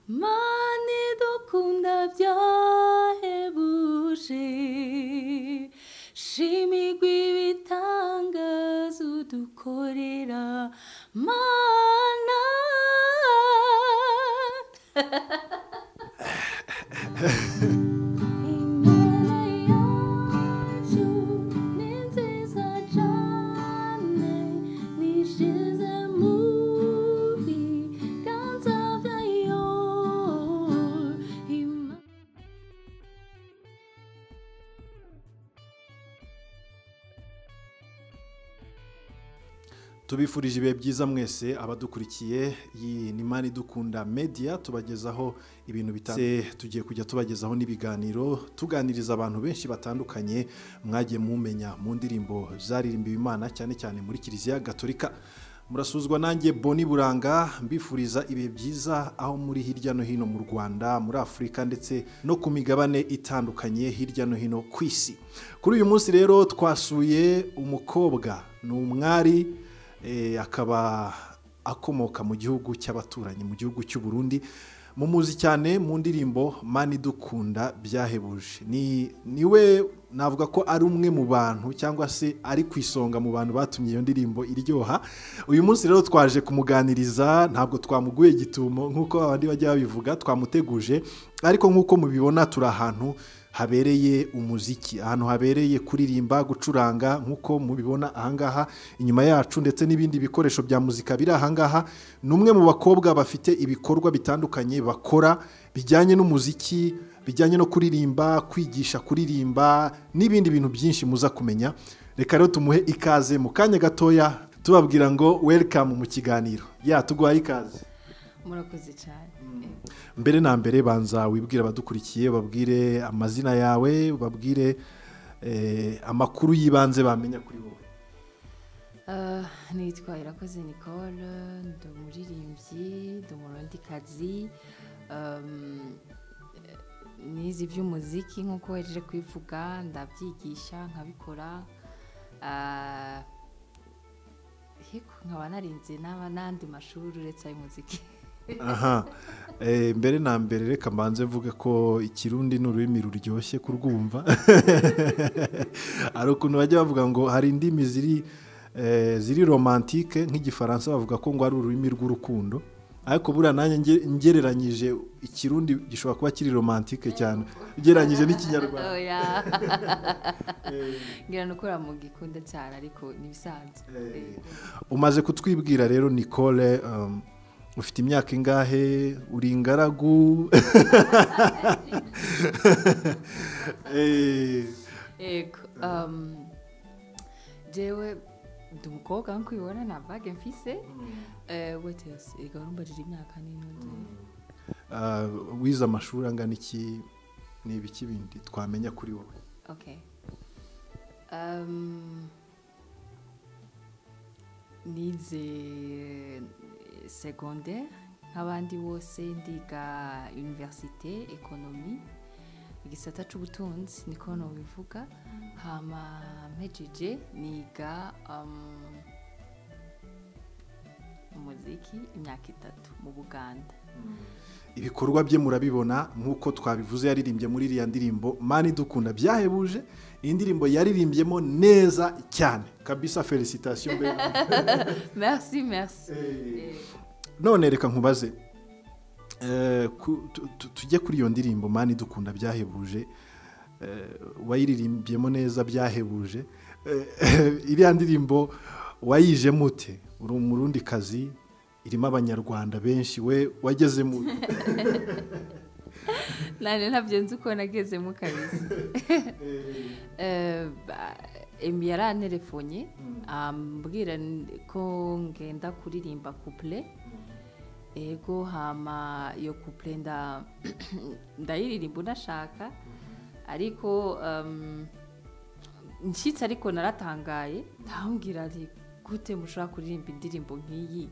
Mana idukunda byahebuje, shimirwa ibitangaza udukorera Mana. Imana yacu ni nziza cyane, nishize mu biganza byayo. Tubifurije ibihe byiza mwese abadukurikiye. Iyi ni Mana Idukunda Media, tubagezaho ibintu bitandukanye, tugiye kujya tubagezaho n'ibiganiro, tuganiriza abantu benshi batandukanye mwagiye mumenya mu ndirimbo zaririmbiwe Imana, cyane cyane muri Kiliziya Gatolika. Murasuzwa nanjye Boni Buranga, mbifuriza ibihe byiza aho muri hirya no hino mu Rwanda, muri Afurika ndetse no ku migabane itandukanye hirya no hino ku isi. Kuri uyu munsi rero twasuye umukobwa, ni umwari, akaba akomoka mu gihugu cy'abaturanyi, mu gihugu cy'u Burundi. Mumuzi cyane mu ndirimbo Mana Idukunda byahebuje. Niwe navuga ko ari umwe mu bantu cyangwa se ari ku isonga mu bantu batumye iyo ndirimbo iryoha. Uyu munsi rero twaje kumuganiriza, ntabwo twamuguye gitumo nk'uko abandi bajya babivuga, twamuteguje, ariko nk'uko mubibona turi ahantu habereye umuziki, ahantu habereye kuririmba, gucuranga, nk'uko mubibona ahangaha inyuma yacu, ndetse n'ibindi bikoresho bya muzika biri ahangaha. Ni umwe mu bakobwa bafite ibikorwa bitandukanye bakora bijyanye n'umuziki, bijyanye no kuririmba, kwigisha kuririmba n'ibindi bintu byinshi muza kumenya. Reka rero tumuhe ikaze mu kanya gatoya, tubabwira ngo welcome mu kiganiro. Ya, tuguhaye ikaze. Murakoze cyane. Mbere na mbere banza wibwira abadukurikiye, babwire amazina yawe, babwire amakuru y'ibanze bamenya kuri wowe. Nitwa Irakoze Nicole, ndi umuririmbyi, ndi umurundikazi, nize iby'umuziki nk'uko waje kwivuga, ndabyigisha nkabikora, nkaba narinze n'andi mashuri uretse ay'umuziki. Aha, mbere na mbere reka mbanze mvuge ko ikirundi ni ururimi ruryoshye kurwumva. Hari ukuntu bajya bavuga ngo hari indimi ziri romantike, nk'igifaransa bavuga ko ngo ari ururimi rw'urukundo, ariko buriya nanjye ngereranyije ikirundi gishobora kuba kiri romantike cyane ugereranyije n'ikinyarwanda. Ngira nukora mu gikunda cyane, ariko nibisanzwe. Umaze kutwibwira rero Nicole, ufite imyaka ingahe, uri ingaragu? Yego, jewe ndi umukobwa nk'uko ubibona, nta vague mfise. Wait, ego rumbajije imyaka n'intuze. Wize amashuri angana iki, ni ibiki bindi twamenya kuri wowe? Okay. Nize secondaire nk'abandi bose, ndiga université économie, igisata c'ubutunzi niko nobivuga. Hama mpejeje niga umuziki imyaka 3 mu Buganda. Ibikorwa bye murabibona nk'uko twabivuze, yaririmbye muri iriya ndirimbo Mana Idukunda byahebuje. Iyi ndirimbo yaririmbyemo neza cyane kabisa, félicitations. Merci, merci. None reka nkubaze, tujye kuri iyo ndirimbo Mana Idukunda byahebuje, wayiririmbyemo neza byahebuje. Iriya ndirimbo wayijemo ute? Uri umurundi kazi, irimo abanyarwanda benshi, we wageze mu? Nane ntabyo nzi uko nagezemo kabisa. Emi yaranterefonye ambwira ko ngenda kuririmba couple. Ego, hama iyo couple ndayiririmba unashaka, ariko nshyitse, ariko naratangaye, ndambwira ati gute mushobora kuririmba indirimbo nk'iyi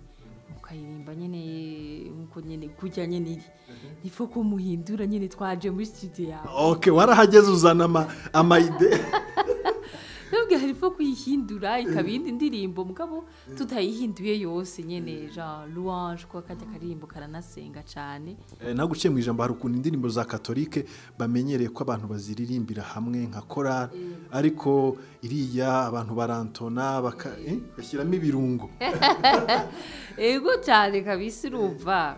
mukayirimba nyine nkuko nyine kujya nyine iri, nifo ko muhindura nyine twaje muri studio yawe. Okay, warahageze uzana ama idée. Nubwo hari fo kuyihindura ikaba iyindi ndirimbo, mugabo tutayihinduye yose nyene, genre louange, ko kajya karirimbo karanasenga cane. Naguciye mu ijambo, hari ukuntu indirimbo za katolike bamenyereye ko abantu baziririmbira hamwe nka korali, ariko iriya abantu barantona bashyiramo ibirungo. Ego cyane kabisa, urumva,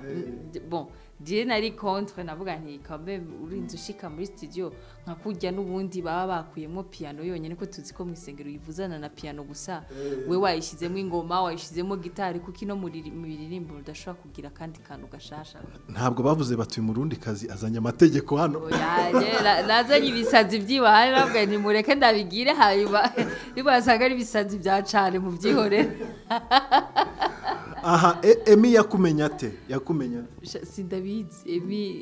bon, je nari contre, navuga nti quand même urinze ushika muri studio nka kurya n'ubundi baba bakuyemo piano yonyene, ko tuzi ko mu isengero yivuzana na piano gusa, we wayishizemo ingoma, wayishizemo gitari, kuko ino mu biririmbo udashobora kugira akandi kantu gashasha. Ntabwo bavuze bati uyu murundi kazi azanye amategeko hano? Oya, nazanye ibisazi by'iwawe, navuga nti mureke ndabigire, hanyuma nibasanga ari ibisazi bya cane mubyihorere. Aha, Emi yakumenya ate? Yakumenya ate? Sindabizi,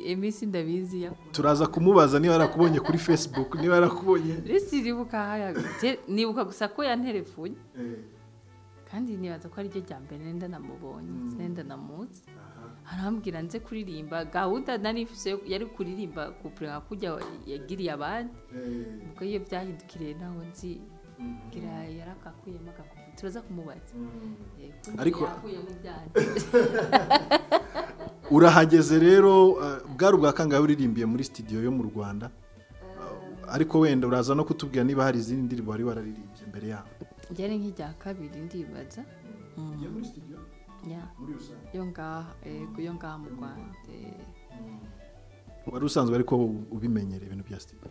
Emi sindabizi. Turaza kumubaza niba yarakubonye kuri Facebook, niba yarakubonye. Resi nibuka haya, nibuka gusa ko yanterefonye, kandi nibaza ko ari ryo rya mbere nenda namubonye, nenda namuzi. Arambwira nze kuririmba, gahunda nari mfise yari kuririmba couple nka kurya yagiriye abandi. Ubwo iyo byahindukiriye naho nzi gira yarakakuyemo agakupe, turaza kumubaza. Yakuyemo ibyanjye. Urahageze rero, bwari ubwa kangahe uririmbiye muri studio yo mu Rwanda? Ariko wenda uraza no kutubwira niba hari izindi ndirimbo wari wararirimbye mbere yaho. Ryari nk'irya kabiri ndibaza. Ugiye muri studio? Ya. Muri rusange? Yo ngaha, yego, yo ngaha mu Rwanda. Wari usanzwe ariko ubimenyereye ibintu bya studio?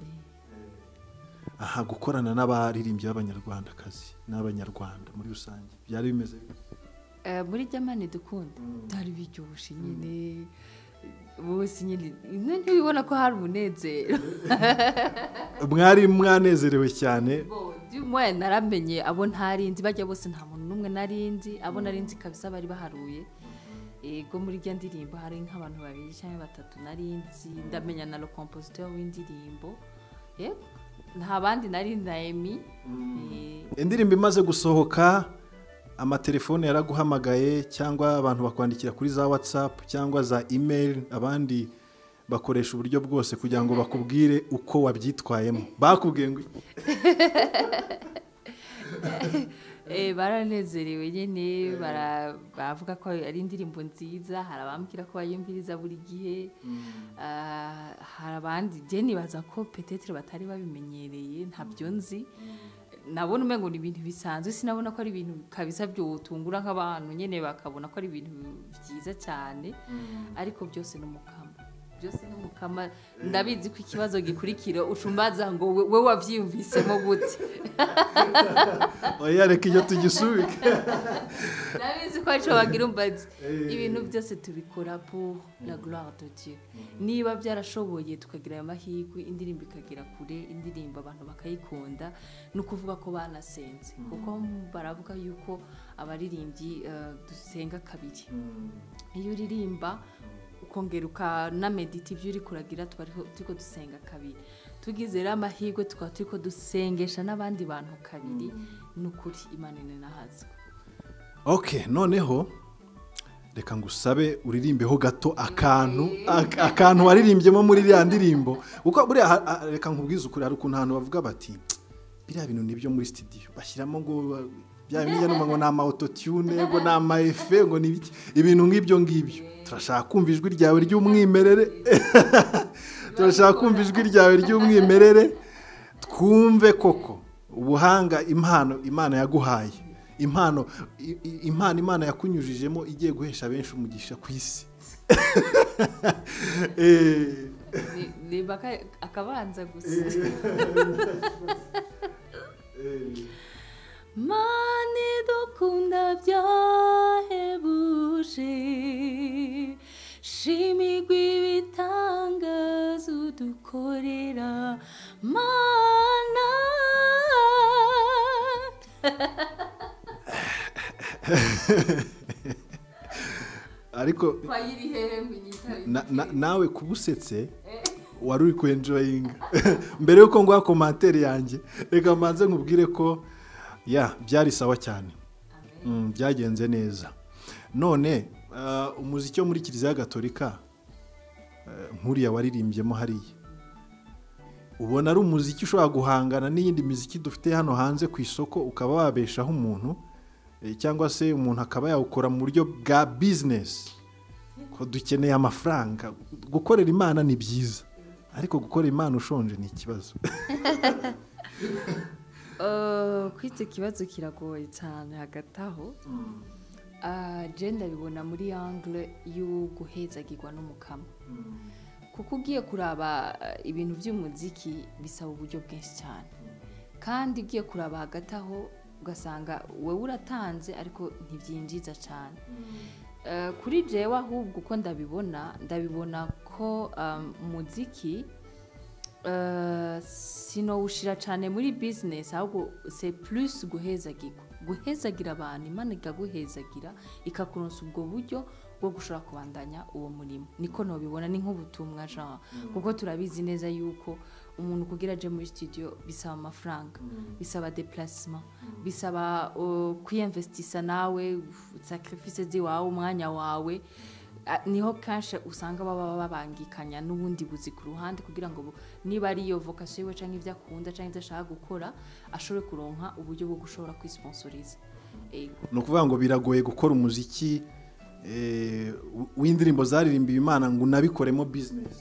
Aha, gukorana n'abaririmbyi b'abanyarwandakazi n'abanyarwanda muri rusange byari bimeze bite? Muri Jamani dukunda byari biryoshe nyine, bose nyine ntibibona ko hari umunezero. Mwari mwanezerewe cyane. Bon, du moins naramenye abo ntarinzi, bajya bose nta muntu n'umwe narinzi, abo narinzi kabisa bari baharuye. Ego, muri rya ndirimbo hari nk'abantu babiri cyangwa batatu narinzi, ndamenya na le compositeur w'indirimbo. Yego, nta bandi nari na Emi. Indirimbo imaze gusohoka, amatelefone yaraguhamagaye cyangwa abantu bakwandikira kuri za WhatsApp cyangwa za email, abandi bakoresha uburyo bwose kugira ngo bakubwire uko wabyitwayemo, bakubwiye ngo iki? Baranezerewe nyene, baravuga ko ari indirimbo nziza, hari abambwira ko bayumviriza buri gihe. Hari abandi je nibaza ko peut-être batari babimenyereye, ntabyo nzi, nabona umengo ni ibintu bisanzwe, sinabona ko ari ibintu kabisa byotungura nk'abantu nyene bakabona ko ari ibintu byiza cyane. Ariko byose n'umukama, byose n'umukama. Ndabizi ko ikibazo gikurikira ucumbaza ngo we wavyiyumvisemo gute? Oya, reka iyo tugisubike. Ndabizi ko arico bagira umbazi. Ibintu byose tubikora pour la gloire de Dieu. Niba byarashoboye tukagira ayo mahirwe, indirimbo ikagera kure, indirimbo abantu bakayikunda, ni ukuvuga ko banasenze, kuko baravuga yuko abaririmbyi dusenga kabiri. Iyo uririmba ukongera ukanamedita ibyo uri kuragira, tuba turiko dusenga kabiri. Tugize rero amahirwe tukaba turiko dusengesha n'abandi bantu kabiri, ni ukuri Imana inahazwe. Okay, noneho reka ngusabe uririmbeho gato akantu akantu waririmbyemo muri iriya ndirimbo, kuko buriya reka nkubwize ukuri, hari ukuntu ahantu bavuga bati biriya bintu nibyo muri studio bashyiramo, ngo bya bindi numva ngo ni ama autotune, ngo ni ama effet, ngo ni ibiki, ibintu nk'ibyo ngibyo. Turashaka kumva ijwi ryawe ry'umwimerere, turashaka kumva ijwi ryawe ry'umwimerere, twumve koko ubuhanga, impano Imana yaguhaye, impano impano Imana yakunyujijemo igiye guhesha benshi umugisha ku isi. Niba akabanza gusa. Mani dukunda byahebuje, shimigwa ibitangaza udukorera Mana. Ariko Twayiri hehe ngo inyitabe? Nawe kubusetse wari uri kwenjoyinga. Mbere yuko nguha commentaire yanjye, reka mbanze nkubwire ko ya byari sawa cyane. Byagenze neza. None umuziki wo muri Kiliziya Gatolika, nk'uriya waririmbyemo hariya, Ubona ari umuziki ushobora guhangana n'iyindi miziki dufite hano hanze ku isoko, ukaba wabeshaho umuntu, cyangwa se umuntu akaba yawukora mu buryo bwa business? Ko dukeneye amafaranga. Gukorera Imana ni byiza, ariko gukora Imana ushonje ni ikibazo. Kuri icyo kibazo kiragoye cyane. Hagati aho, je ndabibona muri angle y'uguhezagirwa n'Umukama, kuko ugiye kuraba ibintu by'umuziki bisaba uburyo bwinshi cyane, kandi ugiye kuraba hagati aho ugasanga wowe uratanze ariko ntibyinjiza cyane. Kuri jewe ahubwo uko ndabibona, ndabibona ko umuziki sinowushira cyane muri business, ahubwo c'est plus guhezagirwa, guhezagira abantu, Imana ikaguhezagira, ikakuronsa ubwo buryo bwo gushobora kubandanya uwo murimo. Niko nobibona, ni nk'ubutumwa genre, kuko turabizi neza yuko umuntu kugira aje muri studio bisaba amafaranga, bisaba déplacement, bisaba kwiyinvestisa nawe, sacrifice ziwawe, umwanya wawe. Niho kenshi usanga baba babangikanya n'ubundi buzi ku ruhande, kugira ngo niba ari iyo vocation yiwe canke ibyo akunda canke ibyo ashaka gukora, ashobore kuronka uburyo bwo gushobora kwisponsoriza. Ego. Ni ukuvuga ngo biragoye gukora umuziki w'indirimbo zaririmbiwe Imana ngo unabikoremo business.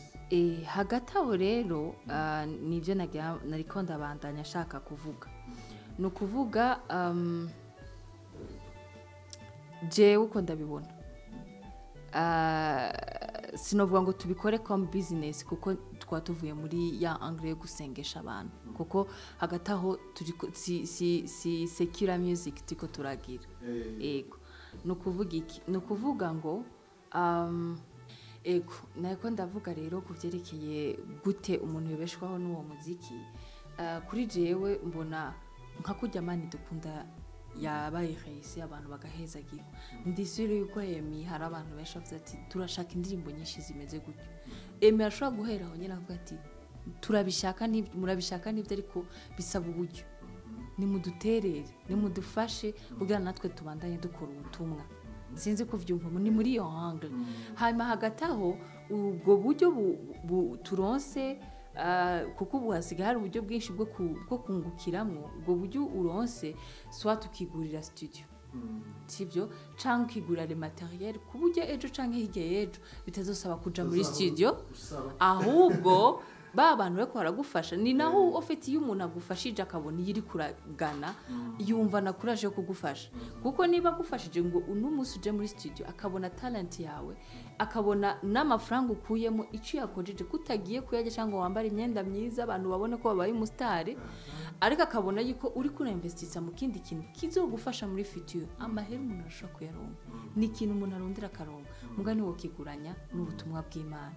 Hagati aho rero, nibyo nariko ndabandanya ashaka kuvuga, ni ukuvuga jewe uko ndabibona, sinovuga ngo tubikore comme business, kuko twaba tuvuye muri ya angle yo gusengesha abantu, kuko hagati aho si secular music turiko turagira. Ego, ni ukuvuga iki? Ni ukuvuga ngo ego, nako ndavuga rero ku byerekeye gute umuntu yobeshwaho n'uwo muziki. Kuri jewe mbona nka kurya Mani Dukunda yabaye réussi, abantu bagahezagirwa, ndisubire yuko Emi hari abantu benshi bavuze ati turashaka indirimbo nyinshi zimeze gutyo. Emi arashobora guhera aho nyine avuga ati turabishaka, murabishaka nibyo, ariko bisaba uburyo, nimuduterere, nimudufashe kugira natwe tubandanye dukora ubutumwa. Sinzi kuvyumva, ni muri iyo angle. Hanyuma hagati aho ubwo buryo turonse, kuko ubu hasigaye hari uburyo bwinshi bwo kungukiramwo, ubwo buryo uronse, soit tukigurira studio, sivyo, canke ukigurira le matériel, ku buryo ejo canke hirya y'ejo bitazosaba kuja muri studio, ahubwo ba bantu bariko baragufasha. Ni naho ufite, iyo umuntu agufashije akabona iyo uri kuragana, yumva na courage yo kugufasha, kuko niba agufashije ngo uno munsi uje muri studio, akabona talent yawe, akabona n'amafaranga ukuyemo icyo yakojeje, kutagiye kuyarya cyangwa wambara imyenda myiza abantu babone ko wabaye umusitari, ariko akabona yuko uri kurinvestisa mu kindi kintu kizogufasha muri future. Amahera umuntu arashobora kuyaronka, ni ikintu umuntu arondera akaronka, muga niwo kiguranya n'ubutumwa bw'Imana.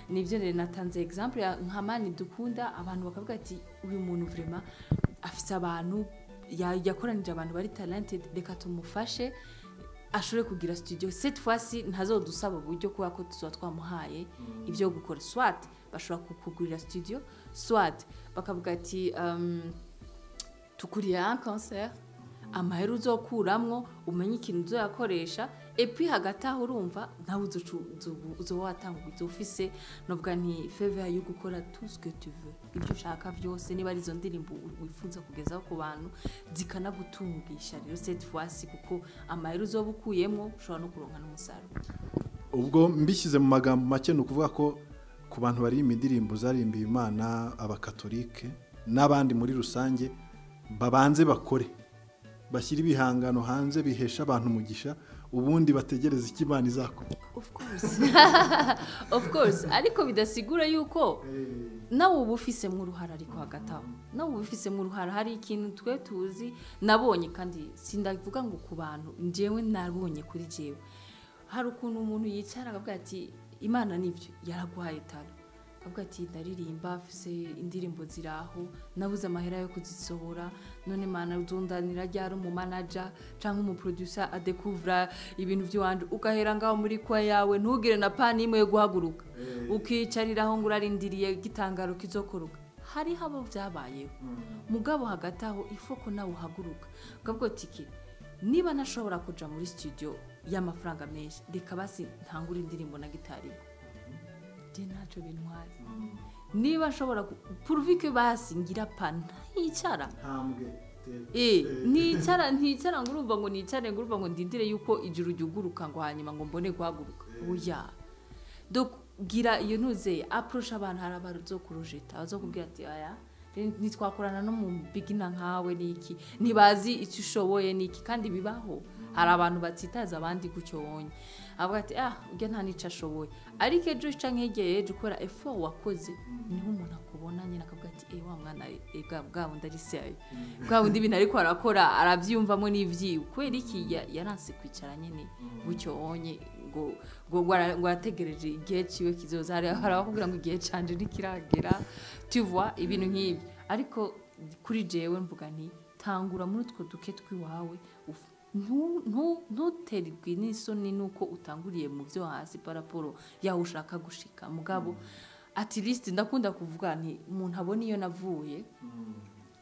Nibyo rero natanze example ya nka Mani Dukunda, abantu bakavuga ati uyu muntu vraiment afise abantu, yakoranije abantu bari talented, reka tumufashe ashobore kugira studio. Cette fois-ci ntazodusaba uburyo, kubera ko tuzoba twamuhaye ibyo gukora. Soit bashobora kukugurira studio, soit bakavuga ati tukuriye un concert, amahera uzokuramwo umenye ikintu uzoyakoresha. Et puis hagati aho urumva nawe uzoba watanga, ufise novuga nti faveur yo gukora tout ce que tu veux, ibyo ushaka byose, niba ari izo ndirimbo wifuza kugezaho ku bantu zikanagutungisha rero cette fois-ci, kuko amahera uzoba ukuyemwo ushobora no kuronka n'umusaruro. Ubwo mbishyize mu magambo make, ni ukuvuga ko ku bantu baririmba indirimbo zarimbiye Imana, abakatolike n'abandi muri rusange, babanze bakore, bashyire ibihangano hanze bihesha abantu umugisha, ubundi bategereze icyo Imana izakora. Of course, of course, ariko bidasigura yuko nawe uba ufisemo uruhara. Ariko hagati aho nawe uba ufisemo uruhara. Hari ikintu twe tuzi, nabonye, kandi sindavuga ngo ku bantu, njyewe nabonye kuri jewe, hari ukuntu umuntu yicara akavuga ati Imana nibyo yaraguhaye talent, avuga ati ndaririmba, afise indirimbo ziraho, nabuze amahera yo kuzisohora, none Mana uzundanira ryari umumanager canke umuproducer adekuvra ibintu by'iwanje? Ugahera ngaho muri kwa yawe, ntugire na pani imwe yo guhaguruka, ukicariraho ngo urarindiriye igitangaro kizokoroka. Hariho abo byabayeho, mugabo hagati aho ifoko nawe uhaguruka ukavuga uti "Ki, niba ntashobora kuja muri studio y'amafaranga menshi, reka basi ntangure indirimbo na gitari imwe." Je ntacyo bintwaye niba nshobora pourvu que basi ngira pa nticara. Ntambwe. Nticara, nticara ngo urumva ngo nicare, ngo urumva ngo ndindire yuko ijuru ryuguruka, ngo hanyuma ngo mbone guhaguruka. Oya. Donc gira iyo ntuze approche abantu, hari abantu bazokurujeta, bazokubwira ati: "Aya ntitwakorana no mu bigina nkawe niki, ntibazi icyo ushoboye niki." Kandi bibaho, hari abantu batitaza abandi gutyo wonye, avuga ati: "Ah, ujya nta nico ashoboye." Ariko ejo canke hirya y'ejo, kubera effort wakoze, niho umuntu akubona nyine akavuga ati: "Eh, wa mwana, bwa bundi ari sérieux, bwa bundi ibintu ariko arakora aravyiyumvamo n'ivyiwe." Kubera iki? Yaranse kwicara nyine gutyo wonye ngo arategereje igihe ciwe kizoza. Hari abakubwira ngo igihe canje ntikiragera, tu vois, ibintu nk'ibyo. Ariko kuri jewe mvuga nti tangura muri utwo duke twiwawe, ntuterwe n'isoni nuko utanguriye mu byo hasi par rapport yaho ushaka gushika. Mugabo at least ndakunda kuvuga nti umuntu abona iyo navuye,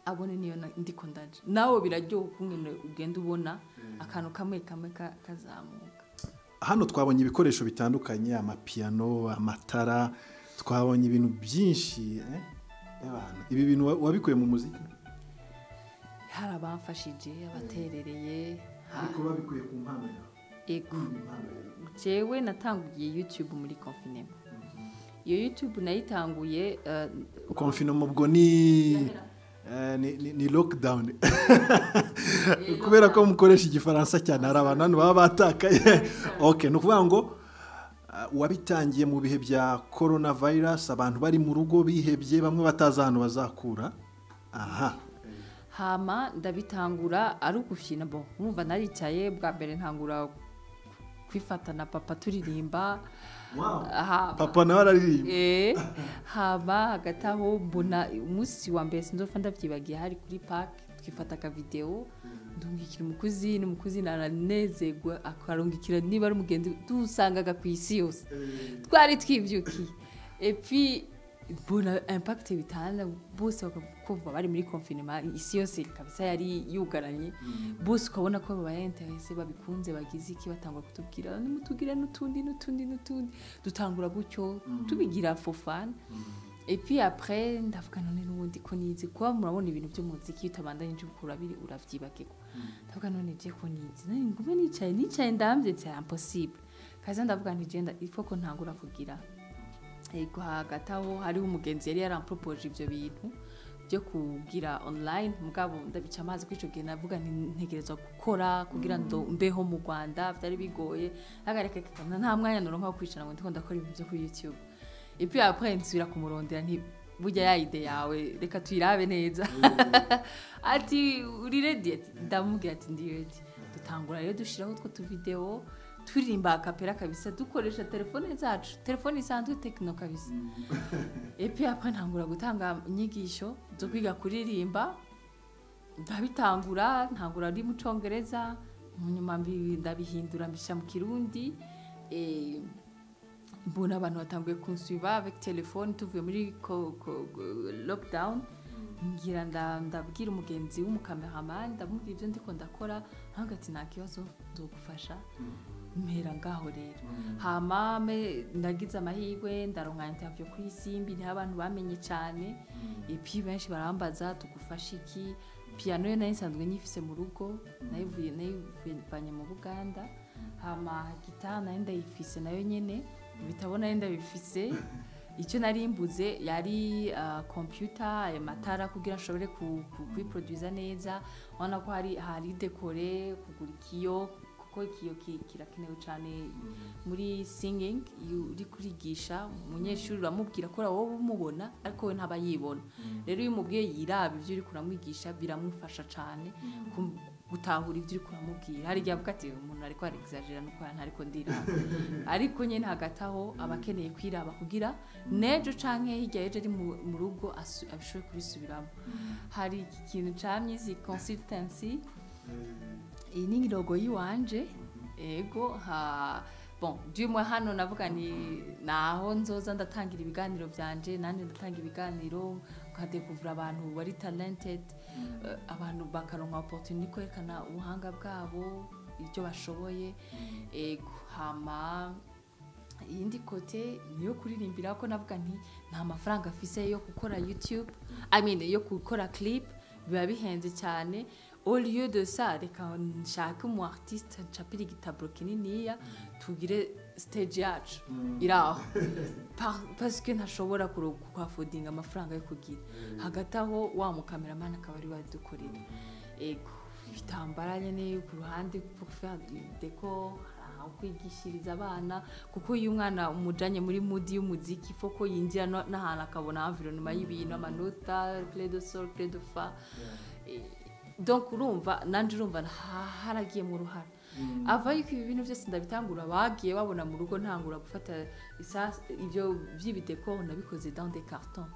abone niyo ndiko ndaje. Nawe biraryoha ukungene ugenda ubona akantu kamwe kamwe kazamuka. Hano twabonye ibikoresho bitandukanye, amapiyano, amatara, twabonye ibintu byinshi, y'abantu. Ibi bintu wabikuye mu muziki? Hari abamfashije, abaterereye. Ariko babikuye ku mpano yawe? Ego. Impano yawe. Jewe natanguye YouTube muri confinement. Iyo YouTube nayitanguye Confinement ubwo ni lockdown, kubera ko mukoresha Igifaransa cyane, hari abantu hano baba batakaye. Okay, ni ukuvuga ngo wabitangiye mu bihe bya corona virus, abantu bari mu rugo bihebye, bamwe batazi ahantu bazakura aha. Hama ndabitangura ari ugufyina. Bon, urumva naricaye bwa mbere ntangura kwifata na papa turirimba. Aha. Papa nawe araririmba? Hama hagati aho mbona umunsi wa mbere sinzopfa ndavyibagiye, hari kuri park, twifata akavideo, ndungikira umukuzini, umukuzini aranezerwa, akarungikira niba ari umugenzi, dusangaga ku isi yose twari twivyukiye. Et puis mbona impact bitanga, bose bakakumva bari muri confinement, isi yose kabisa yari yugaranye, bose ukabona ko babaye intéressés, babikunze, bagize iki, batangura kutubwira: "Nimutugire n'utundi, n'utundi, n'utundi." Dutangura gutyo tubigira for fun. Et puis après ndavuga: "None n'ubundi ko nize?" Kuba murabona ibintu by'umuziki utabandanyije ukura biri, uravyibagirwa. Ndavuga: "None je ko nize, none ngume nicaye nicaye ndamvye? C'est impossible." Kaza ndavuga nti je il faut ko ntangura kugira. Ego, hagati aho hariho umugenzi yari yarampropoje ivyo bintu byo kugira online, mugabo ndabica amazi. Kuri ico gihe navuga nti ntegerezwa gukora kugira ngo mbeho mu Rwanda. Vyari bigoye, hagarika nta mwanya noronka wo kwicara ngo ndiko ndakora ibintu byo kuri YouTube. Et puis après nsubira kumurondera nti: "Burya ya idée yawe reka tuyirabe neza." Ati: "Uri ready?" Ati, ndamubwira ati: "Ndi ready." Dutangura rero dushiraho utwo tuvideo turirimba a cappella kabisa, dukoresha telefone zacu, telefone isanzwe Tecno kabisa. Et puis après ntangura gutanga inyigisho zo kwiga kuririmba. Ndabitangura, ntangura ari mu Congereza, mu nyuma ndabihindura mbishyira mu Kirundi. Mbona abantu batanguye kunsuiva avec telefone. Tuvuye muri lockdown, ngira ndabwira umugenzi w'umukameramani, ndamubwira ibyo ndiko ndakora, ntabwo ati: "Nta kibazo, nzogufasha." Mpera ngaho rero. Hama ndagize amahirwe ndaronka interview kuri Isimbi, niho abantu bamenye cyane. Et puis benshi barambaza: "Tugufasha iki?" Piano yo nayo nsanzwe nyifise mu rugo, nayivuye nayivanye mu Buganda. Hama gitari nayo ndayifise nayo nyene, ibitabo nayo ndabifise. Icyo nari mbuze yari computer, ayo matara, kugira nshobore kuyiproduza neza. Ubona ko hari décor, kugura ikiyo, kuko ikiyo kirakenewe cyane muri singing. Iyo uri kurigisha umunyeshuri, uramubwira ko wowe umubona ariko we ntaba yibona. Rero iyo umubwiye yiraba ibyo uri kuramwigisha, biramufasha cyane gutahura ibyo uri kuramubwira. Hari igihe avuga ati: "Umuntu ariko arexagera, nuko ntariko ndiraba." Ariko nyine hagati aho aba akeneye kwiraba kugira n'ejo canke hirya y'ejo ari mu rugo abishobore kubisubiramo. Hari iki kintu ca music consultancy, iyi ni logo yiwanje. Ego, ha bon, du moins hano navuga ni naho nzoza ndatangira ibiganiro vyanje, nanje ndatanga ibiganiro, nkadekuvura abantu bari talented, abantu bakaronka opportunity kwerekana ubuhanga bwabo, ibyo bashoboye. Ego, hama Iyindi côté niyo kuririmbira, ko navuga nti nta mafaranga afise yo gukora YouTube, I mean, yo gukora clip, biba bihenze cyane. Au lieu de ça, reka nshake umu artiste ncapire igitablo kininiya, tugire stage yacu iraho, parce que ntashobora kuhafodinga amafaranga yo kugira. Hagati aho wa mukameramani akaba ari wadukorera, ego, ibitambara nyene ku ruhande pour faire décor, aho kwigishiriza abana, kuko iyo umwana umujanye muri mood y'umuziki, faut ko yinjira n'ahantu akabona environnement y'ibintu, amanota, clé de sol, clé de fa. Donc urumva nanje, urumva haragiye mu ruhara ava yuko ibi bintu byose ndabitangura, bagiye babona mu rugo ntangura gufata ibyo by'ibideko, nabikoze dans des cartons,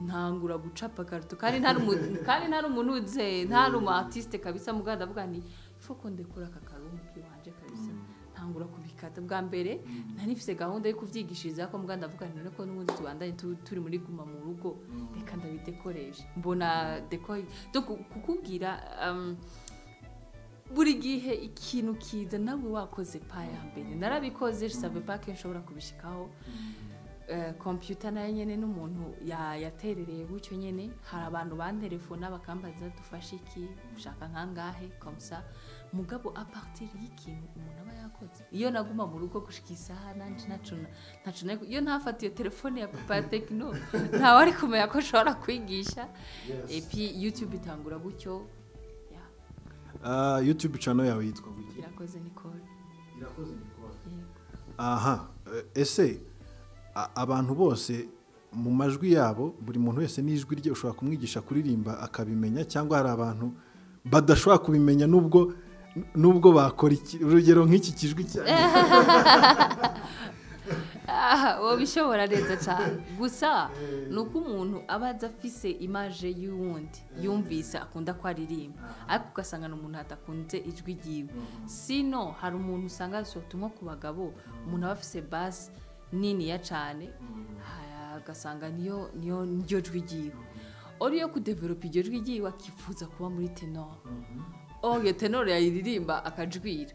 ntangura gucapa carton, kandi ntari umuntu uze, ntari umu artiste kabisa. Mugabo ndavuga nti faut ko ndekora aka karungu kiwanje kabisa. Ntangura kubikata. Bwa mbere nari nifise gahunda yo kuvyigishiriza ko, mugabo ndavuga nti none ko n'ubundi tubandanye turi muri guma mu rugo, reka ndabidekoreshe. Mbona déco. Donc kukubwira, buri gihe ikintu kiza nawe wakoze pas ya mbere. Narabikoze, je savais pas que nshobora kubishikaho. Computer nayo nyene n'umuntu yaterereye gutyo nyene. Hari abantu bantelefona bakambaza: "Dufashe iki? Ushaka nkangahe?" Comme ça. Mugabo à partir y'ikintu umuntu aba yakoze, iyo naguma mu rugo gushika isaha, nanje ntaco iyo ntafata iyo telefone ya papa ya Tecno, ntawe ari kumenya ko nshobora kwigisha. Et puis YouTube itangura gutyo, yeah. YouTube channel yawe yitwa gute? Irakoze Nicole. Irakoze Nicole. Yego. Aha, ese abantu bose mu majwi yabo, buri muntu wese n'ijwi rye, ushobora kumwigisha kuririmba akabimenya, cyangwa hari abantu badashobora kubimenya nubwo bakora iki? Urugero nk'iki kijwi cyane. Ah, wabishobora neza cyane. Gusa ni uko umuntu aba azi, afise image y'uwundi yumvise akunda ko aririmba, ariko ugasanga ni umuntu adakunze ijwi ryiwe. Sino hari umuntu usanga, surtout nko ku bagabo, umuntu aba afise basse niniya cyane, agasanga niyo niryo jwi ryiwe. Ori yo kudevelopa iryo jwi ryiwe, akifuza kuba muri ténor. Oh, iyo ténor yayiririmba akajwira,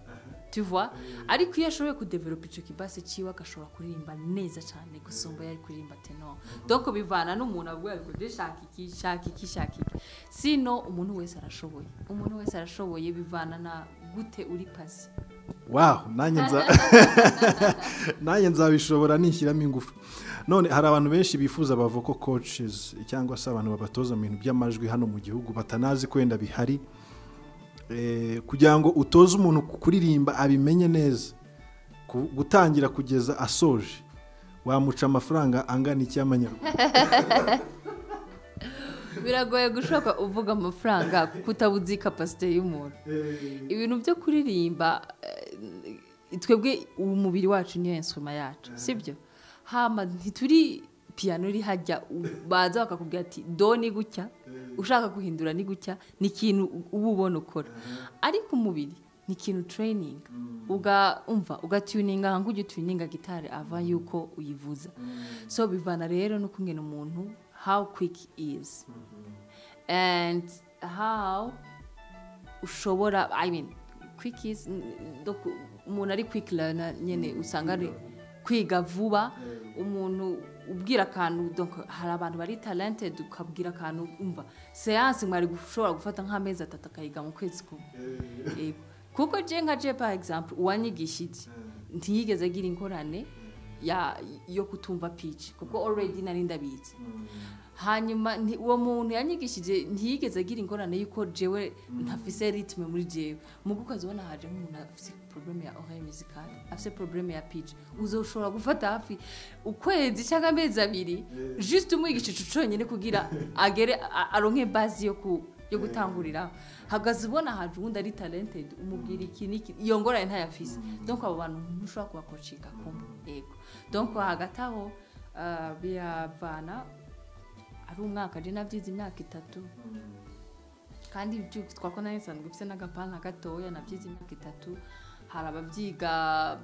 tu vois? Ariko iyo ashoboye kudevelopa ico kibasse ciwe, agashobora kuririmba neza cyane gusumba yari kuririmba ténor. Donc bivana n'umuntu avuga ngo je shaka iki, shaka iki, shaka iki. Sino umuntu wese arashoboye, umuntu wese arashoboye, bivana na gute uri pasi. Wow, nanjye nzabishobora nishyiramo ingufu. None hari abantu benshi bifuza aba vocal coaches cyangwa se abantu babatoza mu bintu by'amajwi hano mu gihugu, batanazi ko wenda bihari. Kugira ngo utoze umuntu kuririmba abimenye neza, gutangira kugeza asoje, wamuca amafaranga angana iki y'amanyarwanda? Biragoye gushoka uvuga amafaranga kuko utabuzi capacité y'umuntu. Ibintu byo kuririmba, twebwe umubiri wacu niyo instrument yacu, sibyo? Hama ntituri piano iri hajya baza bakakubwira ati do ni gutya, ushaka guhindura ni gutya. Ni ikintu uba ubona ukora, ariko umubiri ni ikintu training, uga umva ugatuninga nka ujya utuninga gitari ava yuko uyivuza. So bivana rero no kungena umuntu, how quick is and how ushobora, I mean, quick is, donc umuntu ari quick learner nyene, usanga ari kwiga vuba. Umuntu ubwira akantu, donc hari abantu bari talented, ukabwira akantu, umva, séance mwari gushobora gufata nk'amezi 3, akayiga mu kwezi kumwe. Yego. Kuko je nka je, par exemple, uwanyigishije ntiyigeze agira ingorane yo kutumva pitch, kuko already nari ndabizi. Hanyuma uwo muntu yanyigishije ntiyigeze agira ingorane yuko jewe ntafise rythme muri jewe. Mugo ukazibona haje nk'umuntu afise problème ya oreille musicale, afise problème ya pitch, uzoshobora gufata hafi ukwezi cyangwa amezi 2 juste umwigisha ico conyene kugira agere aronke base yo gutangurira. Hagaze ubona haje uwundi ari talented, umubwira iki n'iki, iyo ngorane ntayafise. Donc abo bantu ntushobora kubakocika kumwe. Yego, donc hagati aho, biravana. Ari umwaka, je navyize imyaka 3, kandi ibyo ko nari nsanzwe mfise n'agapana gatoya, navyize imyaka 3. Hari abavyiga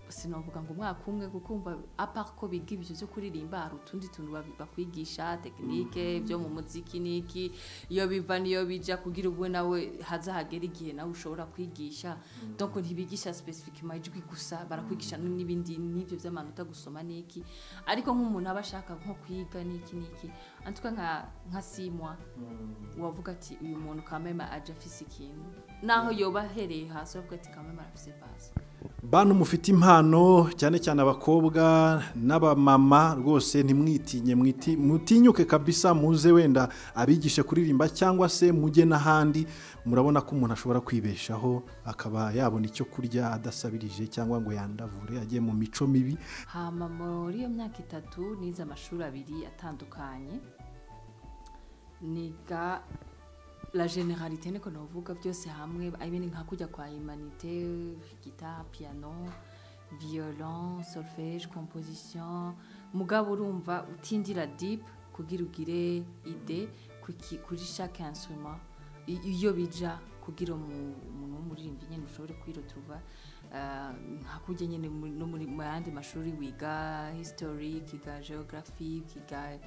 Sinovuga ngo umwaka umwe, kuko umva, à part ko biga ibyo byo kuririmba, hari utundi tuntu bakwigisha, technique byo mu muziki niki, iyo biva niyo bija, kugira ubwo nawe haza hagera igihe nawe ushobora kwigisha. Donc ntibigisha spécifiquement ijwi gusa, barakwigisha n'ibindi n'ibyo by'amanota, gusoma niki. Ariko nk'umuntu aba ashaka nko kwiga niki niki, en tout cas nka 6 mois, wavuga ati uyu muntu quand même aje afise ikintu, naho yoba ahereye hasi, wavuga ati quand même arafise base. Bantu mufite impano, cyane cyane abakobwa n'abamama, rwose ntimwitinye, mutinyuke kabisa, muze wenda abigishe kuririmba cyangwa se mujye n'ahandi. Murabona ko umuntu ashobora kwibeshaho, akaba yabona icyo kurya adasabirije cyangwa ngo yandavure agiye mu mico mibi. Hama muri iyo myaka 3 nize amashuri abiri atandukanye. Niga la généralité, niko novuga, byose hamwe, I mean, nka kujya kwa humanité, guitare, piano, violon, solfège, composition, mugabo urumva utindira deep kugira ugire idée kuri chaque instrument iyo bija, kugira umuntu w'umuririmbyi nyene ushobore kwiretrouva. Nka kurya nyene no muri mu yandi mashuri wiga history, ukiga geography, ukiga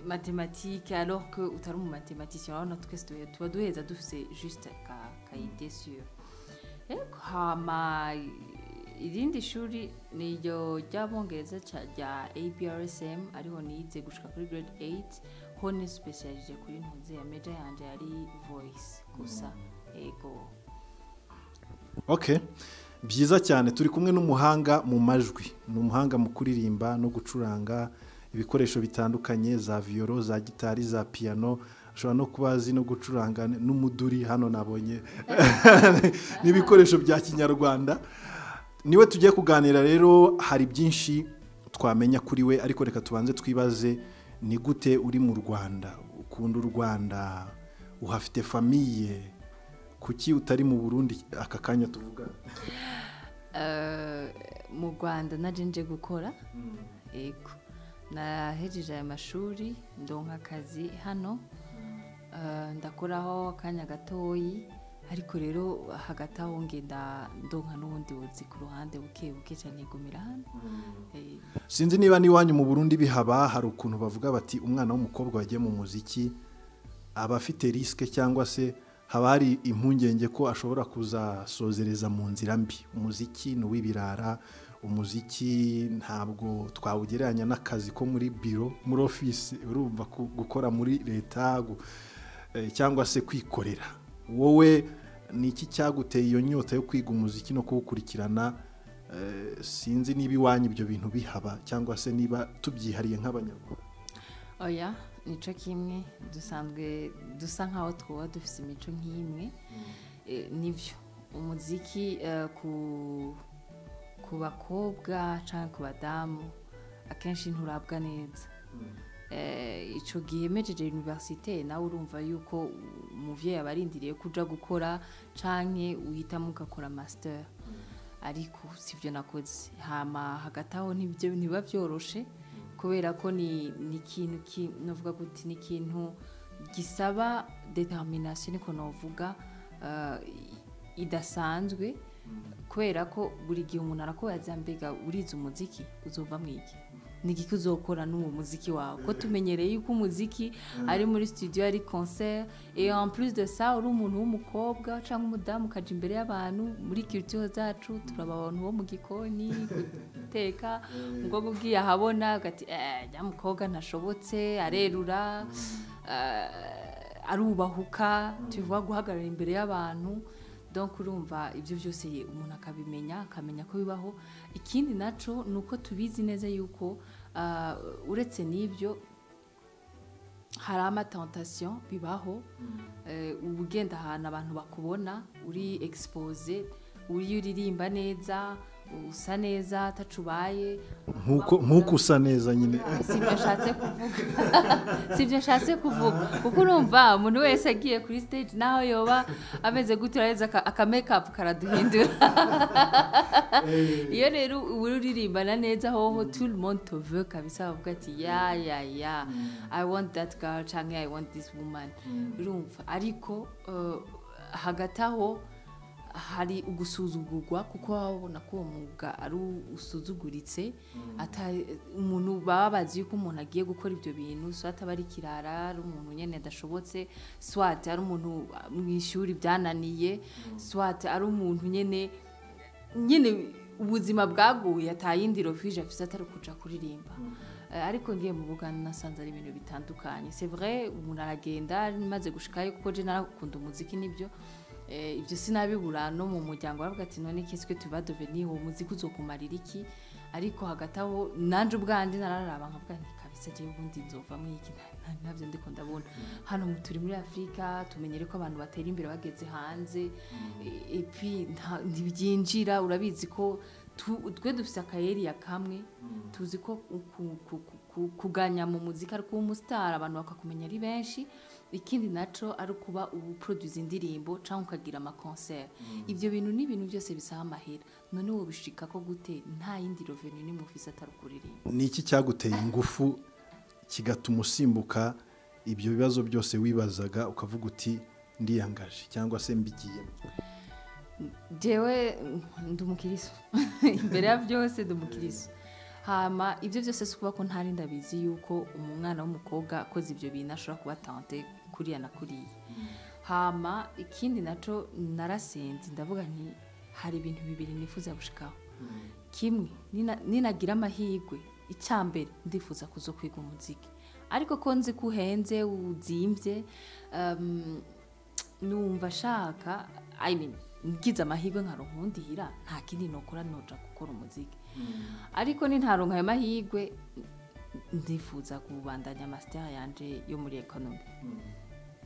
mathématique, alors que utari umu mathématicien. Urabona, twese tuba duheza dufise juste ka idée sur. Ego, hama irindi shuri ni iryo ry'Abongereza rya ABRSM, ariho nize gushika kuri grade 8. Ho ni spécialisé kuri ntuze ya major yanje yari voice gusa, ego. Okay, byiza cyane. Turi kumwe n'umuhanga mu majwi, ni umuhanga mu kuririmba no gucuranga ibikoresho bitandukanye, za violon, za gitari, za piano, ashobora no kuba azi no gucuranga n'umuduri, hano nabonye n'ibikoresho bya kinyarwanda. Niwe tugiye kuganira rero, hari byinshi twamenya kuri we, ariko reka tubanze twibaze: ni gute uri mu Rwanda, ukunda u Rwanda, uhafite famille, kuki utari mu Burundi aka kanya tuvuga? Mu Rwanda naje nje gukora. Ego, nahejeje aya mashuri, ndonka akazi hano. Ndakoraho akanya gatoyi, ariko rero hagati aho ngenda ndonka n'ubundi buzi ku ruhande buke buke cyane, igumira hano. Sinzi niba n'iwanyu mu Burundi bihaba. Hari ukuntu bavuga bati umwana w'umukobwa wagiye mu muziki aba afite risque, cyangwa se haba hari impungenge ko ashobora kuzasozereza mu nzira mbi. Umuziki ni uw'ibirara, umuziki ntabwo twawugereranya n'akazi ko muri biro, muri ofisi, urumva, gukora muri leta cyangwa se kwikorera. Wowe ni iki cyaguteye iyo nyota yo kwiga umuziki no kuwukurikirana? Sinzi niba iwanyu ibyo bintu bihaba cyangwa se niba tubyihariye nk'Abanyarwanda. Oya, nico kimwe, dusanzwe dusa nkaho twuba dufise imico nk'imwe. Nivyo, umuziki ku bakobwa canke ku badamu akenshi nturabwa neza. Ico gihe mejeje université, nawe urumva yuko umuvyeyi aba arindiriye ko uja gukora canke uhitamo ugakora master, ariko sivyo nakoze. Hama hagati aho ntibyo ntibiba vyoroshe, kubera ko ni ikintu novuga gute, ni ikintu gisaba détermination, niko novuga, idasanzwe, kubera ko buri gihe umuntu arakubaza: mbega urize umuziki, uzova mwiki? Ni igiki uzokora n'uwo muziki wawe? Ko tumenyereye yuko umuziki ari muri studio, ari concert, et en plus de ça uri umuntu w'umukobwa cyangwa umudamu, ukaja imbere y'abantu. Muri culture zacu turaba abantu bo mu gikoni, guteka. Umukobwa ugiye ahabona ugati ya mukobwa ntashobotse, arerura, arubahuka, tuvuga guhagarara imbere y'abantu. Donc urumva, ibyo byose umuntu akabimenya, akamenya ko bibaho. Ikindi naco ni uko tubizi neza yuko uretse n'ibyo hari ama tentation bibaho. Uba ugenda ahantu abantu bakubona, uri exposé, uri uririmba neza, usa neza, atacubaye. Nk'uko usa neza nyine. Sibyo nshatse kuvuga, sibyo nshatse kuvuga, kuko urumva umuntu wese agiye kuri stage, naho yoba ameze gutyo, uraheza aka make up karaduhindura. Iyo rero uba uririmbana neza hoho, tout le monde te veut kabisa, bavuga ati ya ya ya, I want that girl canke I want this woman, urumva. Ariko hagati aho Hari ugusuzugurwa, kuko babona ko uwo mwuga ari usuzuguritse, ata umuntu baba bazi yuko umuntu agiye gukora ibyo bintu, soit aba ari ikirara, ari umuntu nyene adashobotse, soit ari umuntu mu ishuri byananiye, soit ari umuntu nyene ubuzima bwaguye, atayindi refuge afise atari kuja kuririmba. Ariko ngiye mu Buganda nasanze ari ibintu bitandukanye. C'est vrai, umuntu aragenda, maze gushikayo, kuko je narakunda umuziki nibyo, ibyo sinabibura no mu muryango, baravuga ati: "None qu'est-ce que tu vas devenir? Uwo muziki uzokumarira iki?" Ariko hagati aho nanje ubwanje nararaba nkavuga nti: "Kabisa, jewe ubundi nzovamwo iki? Ntabyo ndiko ndabona hano." Turi muri Afurika, tumenyere ko abantu batera imbere bageze hanze, et puis ntibyinjira. Urabizi ko twe dufise akayeriya kamwe, tuzi ko kuganya mu muziki ari kuba umusitari, abantu bakakumenya ari benshi. Ikindi naco ari ukuba ubu produce indirimbo cyangwa ukagira ama concert. Ibyo bintu ni ibintu byose bisaba amahera. None wowe bishika ko gute nta yindi revenu nimwe ufise atari ukuririmba? Ni iki cyaguteye ingufu kigatuma usimbuka ibyo bibazo byose wibazaga, ukavuga uti: "Ndiyangaje" cyangwa se "Mbigiyemo"? Jewe ndi umukiriso imbere ya byose, ndi umukiriso. Hama ibyo byose si ukuba ko ntari ndabizi yuko umwana w'umukobwa akoze ibyo bintu ashobora kuba tenté kuriya na kuriya. Hama ikindi naco, narasenze, ndavuga nti: "Hari ibintu bibiri nifuza gushikaho. Kimwe, ninagira amahirwe, icya mbere ndifuza kuzo kwiga umuziki, ariko ko nzi ko uhenze, uzimvye, numva shaka, I mean, ngize amahirwe nkaronka undihira, nta kindi nokora, noja gukora umuziki. Ariko nintaronka ayo mahirwe, ndifuza kubandanya master yanje yo muri économie."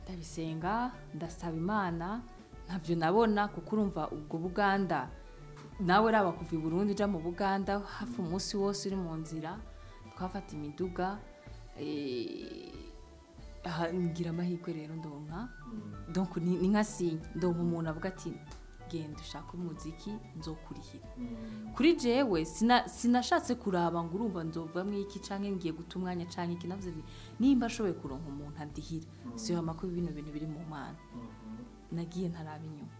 Ndabisenga, ndasaba Imana, ntabyo nabona, kuko urumva ubwo Buganda nawe raba, kuva i Burundi uja mu Buganda hafi umunsi wose uri mu nzira, twafata imiduga. Aha, ngira amahirwe rero ndonka, donc ni nka signe, ndonka umuntu avuga ati: "Genda ushake umuziki, nzokurihira." Kuri jewe sinashatse kuraba ngo urumva nzovamwo iki canke ngiye guta umwanya canke iki. Navuze nti: "Nimba ashoboye kuronka umuntu andihira, siyo ko bino bintu biri mu Mana." Nagiye ntaraba inyuma.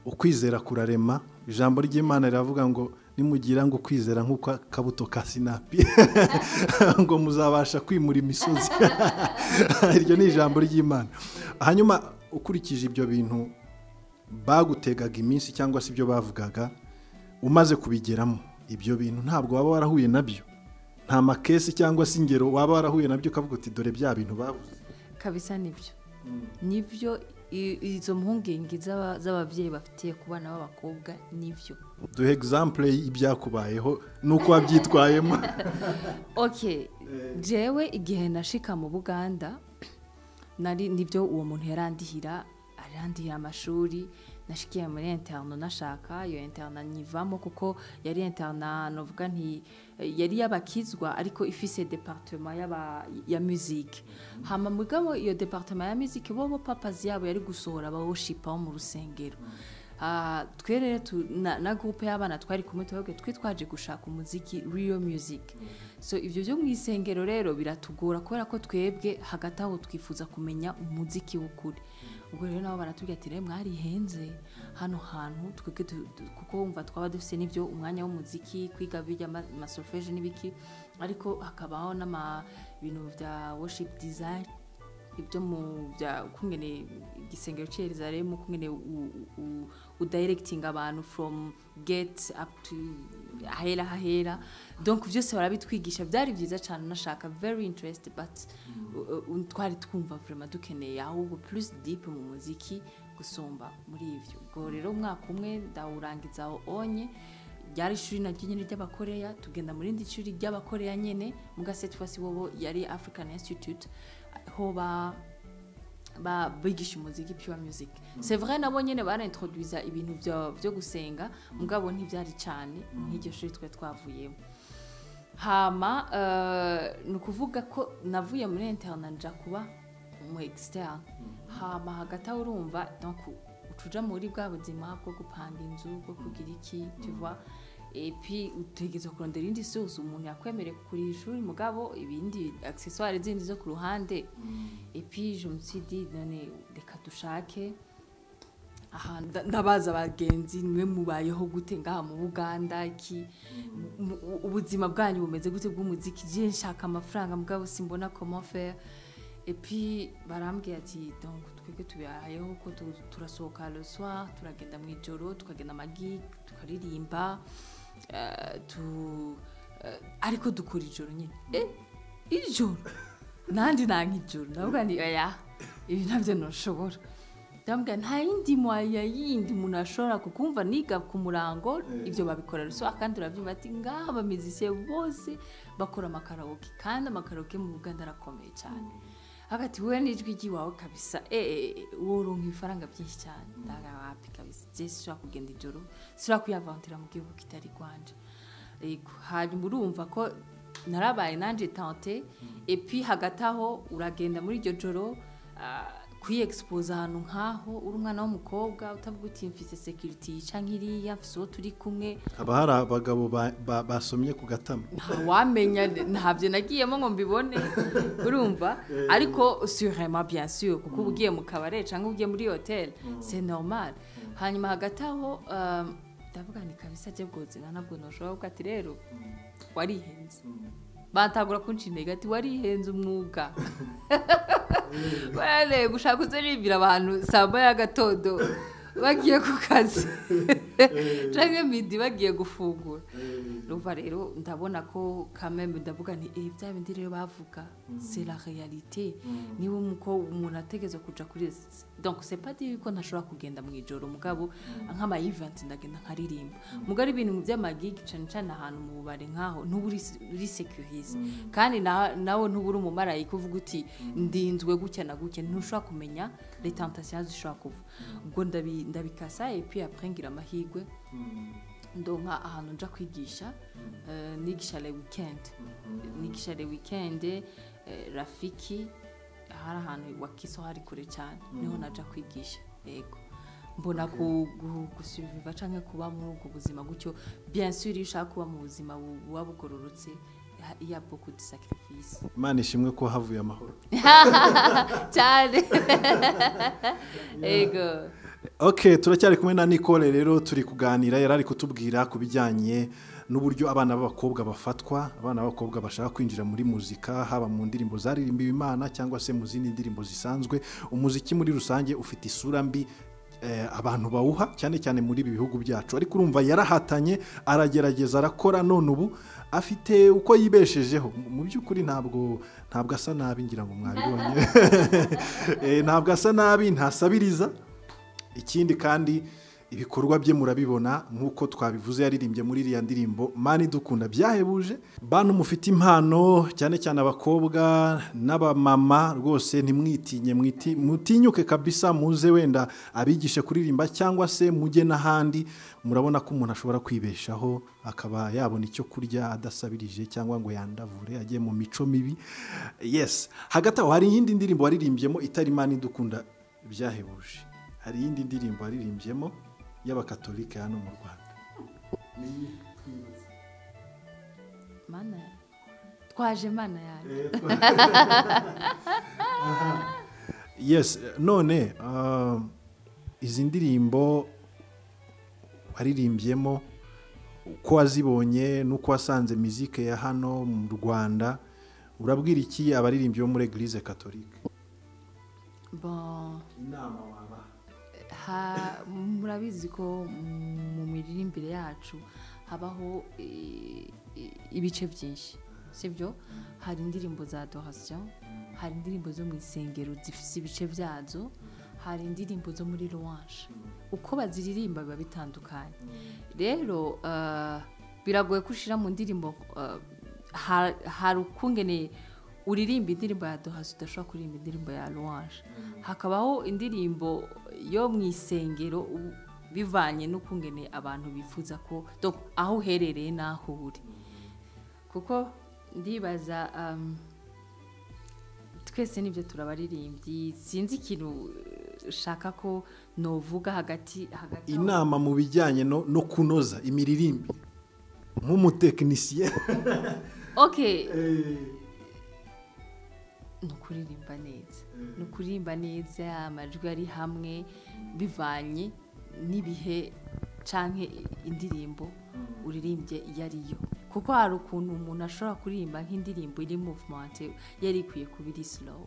Ukwizera kurarema. Ijambo ry'Imana riravuga ngo nimugira ngo kwizera nk'uko akabuto ka sinapi, ngo muzabasha kwimura imisozi. Iryo ni ijambo ry'Imana. Hanyuma ukurikije ibyo bintu bagutegaga iminsi cyangwa se ibyo bavugaga, umaze kubigeramo, ibyo bintu ntabwo waba warahuye nabyo? Nta ma cas cyangwa se ingero waba warahuye nabyo ukavuga uti: "Dore bya bintu bavuze"? Kabisa, nibyo. Izo mpungenge z'ababyeyi bafitiye ku bana b'abakobwa, nibyo. Duhe exemple y'ibyakubayeho n'uko wabyitwayemo. Okay, jewe igihe nashika mu Buganda, nari nibyo, uwo muntu yarandihira, arandihira amashuri. Nashikiye muri internat, nashaka iyo internat nyivamo, kuko yari internat novuga nti yari y'abakizwa, ariko ifise département y'aba ya musique. Hama mugabo iyo département ya musique, bobo purpose yabo yari gusohora aba worshipa bo mu rusengero. Twe rero na groupe y'abana twari kumwe twebwe twe twaje gushaka umuziki, real music. So ivyo byo mu isengero rero biratugora, kubera ko twebwe hagati aho twifuza kumenya umuziki w'ukuri. Ubwo rero nabo baratubwira ati: "Rero mwarihenze hano hantu twebwe kuko wumva twaba dufise n'ivyo umwanya w'umuziki, kwiga bijya ama solfège n'ibiki, ariko hakabaho n'ama bintu vya worship design, ibyo mu bya kungene igisengero cy'Yerusalemu, kungene udirecting abantu from gate up to ahera hahera." Donc byose barabitwigisha, byari byiza cyane, nashaka very interested, but twari twumva vraiment dukeneye ahubwo plus deep mu muziki gusumba muri ivyo. Ubwo rero umwaka umwe ndawurangiza aho onye. Ryari ishuri naryo nyene ry'Abakoreya, tugenda muri rindi shuri ry'Abakoreya nyene, muga cette fois bobo yari African Institute, ho ba bigisha umuziki, pure music. C'est vrai, nabo nyene barintroduisa ibintu vyo gusenga, mugabo ntivyari cane nk'iryo shuri twe twavuyemo. Hama ni ukuvuga ko navuye muri internat nja kuba mu externe. Hama hagati aho urumva, donc ucuja muri bwa buzima bwo gupanga inzu, bwo kugira iki, tu vois, et puis utegerezwa kurondera indi source. Umuntu yakwemereye kugura ishuri, mugabo ibindi accessoires zindi zo ku ruhande. Et puis je me suis dit: "None reka dushake Aha ndabaza abagenzi, mwe mubayeho gute ngaha mu Buganda? Iki ubuzima bwanyu bumeze gute bw'umuziki? Je nshaka amafaranga, mugabo simbona comment faire. Et puis barambwiye ati donc twebwe tubayeho ko turasohoka le soir, turagenda mu ijoro, tukagenda ama gig, tukaririmba, ariko dukora ijoro nyine. Ijoro nandi nanka ijoro. Ndavuga nti oya, ibi ntabyo ntushobora. Ndamubwira nta yindi moyen yindi umuntu ashobora kukumva niga ku murango, ibyo babikora le soir. Kandi urabyumva ati ngaha aba musiciens bose bakora ama karaoke, kandi ama karaoke mu Buganda arakomeye cyane. Hagati wowe n'ijwi ry'iwawe kabisa, woronka ibifaranga byinshi cyane. Ndaga wapi kabisa, je sinshobora kugenda ijoro, sinshobora kuyavantira mu gihugu kitari rwanje. Yego, hanyuma urumva ko narabaye nanje tentée. Et puis hagati aho uragenda muri iryo joro, kwiyexpose ahantu nk'aho uri umwana w'umukobwa, utavuga uti mfise security yica nk'iriya, mfise uwo turi kumwe. Haba hari abagabo basomye ku gatama. Ntawamenya, ntabyo nagiyemo ngo mbibone, urumva. Ariko sûrement, bien sûr, kuko uba ugiye mu kabare cyangwa ugiye muri hotel, c'est normal. Hanyuma hagati aho ndavuga ni kabisa je bwozina ntabwo noshobora kuvuga ati rero warihenze. Batangura kunca intege ati warihenze umwuga. Barareba gushaka uzaririmbira abantu saa moya y'agatondo bagiye ku kazi canke midi bagiye gufungura. Urumva rero ndabona ko kameme, ndavuga nti bya bindi rero bavuga, c'est la réalité. Niba umuko umuntu ategerezwa kuja kuri, donc c'est pas dire ko ntashobora kugenda mu ijoro, mugabo nk'ama event ndagenda nkaririmba, mugabo ibintu by'ama gig, cane cane ahantu mu bubare nkaho, ntuba uri sécurisé, kandi nawe ntuba uri umumarayika uvuga uti ndinzwe gutya na gutya. Ntushobora kumenya les tentations zishobora kuva. Ubwo ndabikasa. Et puis après ngira amahirwe, ndonka ahantu nja kwigisha, nigisha le weekend, Rafiki, hari ahantu wakiso, hari kure cyane, niho naja kwigisha. Yego, mbona gusurviva canke kuba muri ubwo buzima gutyo. Bien sûr, iyo ushaka kuba mu buzima buba bugororotse, il y a beaucoup de sacrifices. Imana ishimwe ko havuye amahoro. Cyane, yego. Ok, turacyari kumwe na Nicole rero, turi kuganira, yari ari kutubwira ku bijyanye n'uburyo abana b'abakobwa bafatwa, abana b'abakobwa bashaka kwinjira muri muzika, haba mu ndirimbo zaririmbiwe Imana cyangwa se mu zindi ndirimbo zisanzwe. Umuziki muri rusange ufite isura mbi abantu bawuha, cyane cyane muri ibi bihugu byacu. Ariko urumva yarahatanye, aragerageza, arakora, none ubu afite uko yibeshejeho. Mu by'ukuri ntabwo asa nabi, ngira ngo mwabibonye. Ntabwo asa nabi, ntasabiriza. Ikindi kandi ibikorwa bye murabibona, nk'uko twabivuze, yaririmbye muri iriya ndirimbo Mani Dukunda byahebuje. Bantu mufite impano, cyane cyane abakobwa n'abamama, rwose ntimwitinye, mutinyuke kabisa, muze wenda abigishe kuririmba cyangwa se mujye n'ahandi. Murabona ko umuntu ashobora kwibeshaho, akaba yabona icyo kurya adasabirije cyangwa ngo yandavure ajye mu mico mibi. Yes, hagati aho hari iyindi ndirimbo waririmbyemo itari Mani Dukunda byahebuje, hari iyindi ndirimbo waririmbyemo y'abakatolika hano mu Rwanda. Mana twaje, Mana yanjye. Yes, none izi ndirimbo waririmbyemo, uko wazibonye n'uko wasanze mizike ya hano mu Rwanda, urabwira iki abaririmbyi bo muri Église catholique? Bon. Inama wabaha? Murabizi ko mu miririmbire yacu habaho ibice byinshi, sibyo? Hari indirimbo za adoration, hari indirimbo zo mu isengero zifite ibice byazo, hari indirimbo zo muri louange. Uko baziririmba biba bitandukanye. Rero biragoye ko ushyira mu ndirimbo, hari ukungene uririmba indirimbo ya adoration udashobora kuririmba indirimbo ya louange, hakabaho indirimbo yo mu isengero bivanye n'ukungene abantu bifuza ko, donc aho uherereye n'aho uri. Kuko ndibaza twese nibyo turabaririmbyi. Sinzi ikintu ushaka ko novuga hagati hagati aho. Inama mu bijyanye no kunoza imiririmbire nk'umutekinisiye. Okay, ni ukuririmba neza, ni ukuririmba neza, amajwi ari hamwe, bivanye n'ibihe canke indirimbo uririmbye iyo ariyo, kuko hari ukuntu umuntu ashobora kuririmba nk'indirimbo iri movement yari ikwiye kuba iri slow.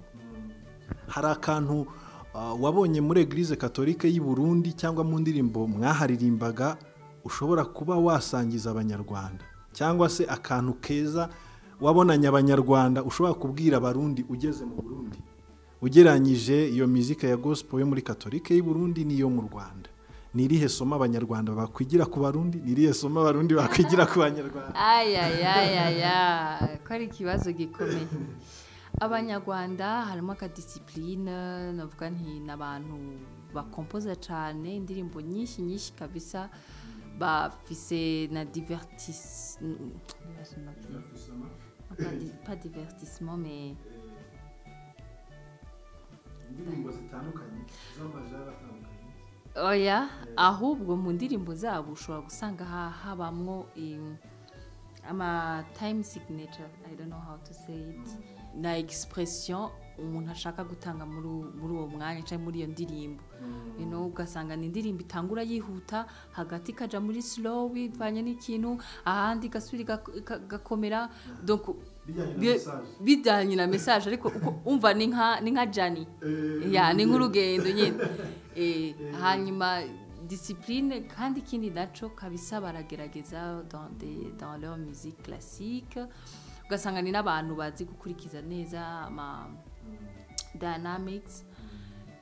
Hari akantu wabonye muri Eglise Catholique y'i Burundi cyangwa mu ndirimbo mwaharirimbaga ushobora kuba wasangiza Abanyarwanda, cyangwa se akantu keza wabonanye Abanyarwanda ushobora kubwira Abarundi ugeze mu Burundi, ugereranyije iyo muzika ya gospel yo muri Catholique y'i Burundi n'iyo mu Rwanda? Ni irihe somo Abanyarwanda bakwigira ku Barundi? Ni irihe somo Abarundi bakwigira ku Banyarwanda? Ayayayaya, ko ari ikibazo gikomeye. Abanyarwanda harimo akadiscipline, navuga nti n'abantu bakompoza cyane indirimbo nyinshi nyinshi kabisa, bafise na divertis, pas divertissement, mais indirimbo zitandukanye z'amajara atandukanye. Oya, ahubwo mu ndirimbo zabo ushobora gusanga habamwo ama time signature, I don't know how to say it, na expression umuntu ashaka gutanga muri uwo mwanya cyangwa muri iyo ndirimbo. Ugasanga ni indirimbo itangura yihuta, hagati ikaja muri slow bivanye n'ikintu, ahandi igasubira igakomera, donc bijyanye na message, ariko umva ni nka journey ya ni nk'urugendo nyine. Hanyuma discipline, kandi ikindi naco kabisa baragerageza dans leur musique classique, ugasanga ni n'abantu bazi gukurikiza neza ama dynamics,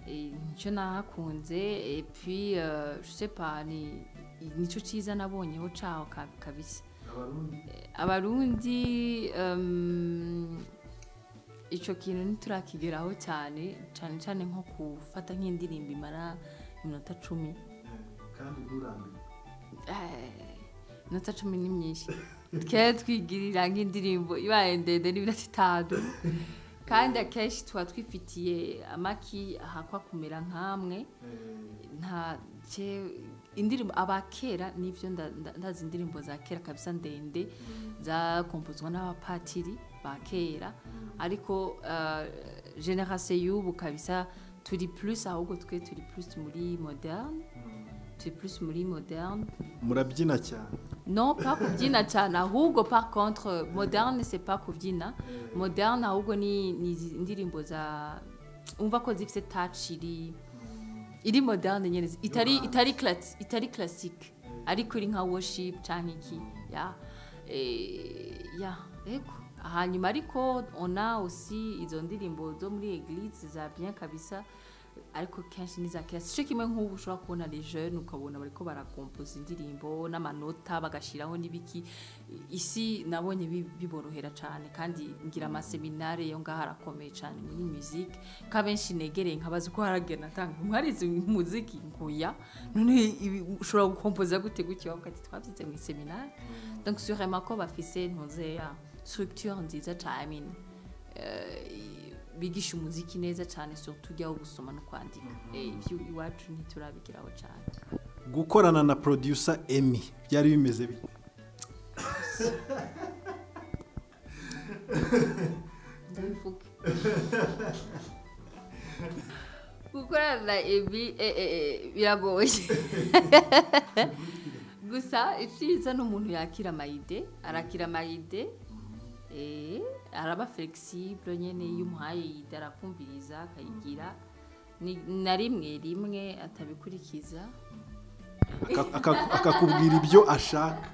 nicyo nahakunze. Et puis je sais pas, ni nico ciza nabonyeho caho kabisa. Abarundi ico kintu ntiturakigeraho cyane cyane cyane, nko gufata nk'indirimbo imara iminota 10 kandi nturambe. Iminota 10 ni myinshi, twe twigirira nk'indirimbo ibaye ndende n'iminota 5, kandi akenshi tuba twifitiye amaki ahakwa kumera nkamwe. Nta indirimbo abakera nivyo ndazi indirimbo za kera kabisa ndende zakompozwa n'abapatiri ba kera, ariko generation y'ubu kabisa turi plus, ahubwo twe turi plus muri moderne, turi plus muri moderne. Murabyina cyane? Non, pas kubyina cyane, ahubwo par contre moderne c'est pas kubyina. Moderne ahubwo ni indirimbo za umva ko zifite touch iri moderne nyene, itari classique, ariko iri nka worship canke iki ya ya eko. Hanyuma ariko on a aussi izo ndirimbo zo muri église za bien kabisa, ariko kenshi ni za kera. Sico kimwe nk'ubu ushobora kubona les jeunes, ukabona bariko barakompoza indirimbo n'amanota bagashiraho n'ibiki. Isi nabonye biborohera cyane, kandi ngira amaseminare yo ngaho arakomeye cyane muri musique, kabenshi negereye nkabaza uko haragenda atanga mwarize muziki nkuya none ushobora gukompoza gute gutyo, bavuga ati twavyize mu seminare. Donc sûrement ko bafise ntuze ya structure nziza cyane, I mean, bigisha umuziki neza cyane, surtout ujya gusoma no kwandika. Ivyo iwacu ntiturabigiraho cyane. Gukorana na producer Emmy byari bimeze bite? Ndabivuge. Gukorana na Emmy biragoye. Gusa icyiza n'umuntu yakira amayide, arakira amayide, araba flexible nyene, iyo umuhaye ide arakumviriza akayigira, na rimwe rimwe atabikurikiza, akakubwira ibyo ashaka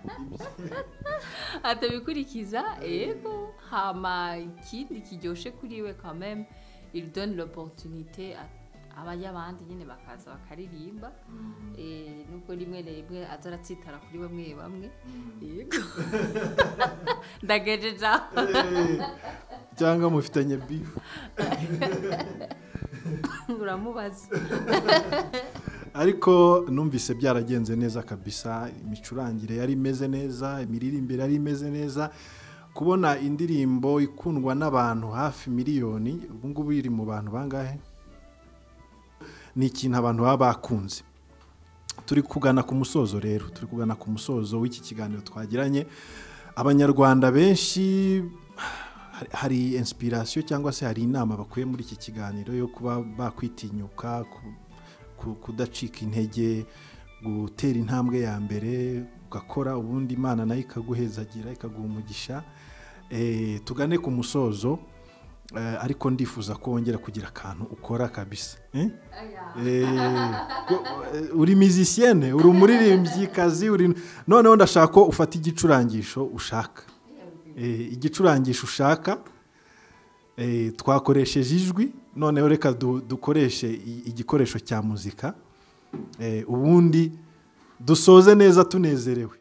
atabikurikiza. Ego, hama ikindi kiryoshe kuri we quand même, il donne l'opportunité abayabandi nyene bakaza bakaririmba, nubwo rimwe rimwe aza aratsitara kuri bamwe bamwe. Yego, ndagejeje. Cyangwa mufitanye beef? Uramubaza. Ariko numvise byaragenze neza kabisa, imicurangire yari imeze neza, imiririmbire yari imeze neza. Kubona indirimbo ikundwa n'abantu hafi miliyoni, ubu ngubu iri mu bantu bangahe? Ni ikintu abantu baba bakunze. Turi kugana ku musozo rero, turi kugana ku musozo w'iki kiganiro twagiranye. Abanyarwanda benshi hari inspiration cyangwa se hari inama bakuye muri iki kiganiro yo kuba bakwitinyuka, kudacika intege, gutera intambwe ya mbere ugakora, ubundi Imana nayo ikaguhezagira ikaguha umugisha. Tugane ku musozo, ariko ndifuza ko wongera kugira akantu ukora kabisa. Uri musicienne, uri umuririmbyikazi, uri noneho ndashaka ko ufata igicurangisho ushaka. Igicurangisho ushaka, twakoresheje ijwi, noneho reka dukoreshe igikoresho cya muzika, ubundi dusoze neza tunezerewe.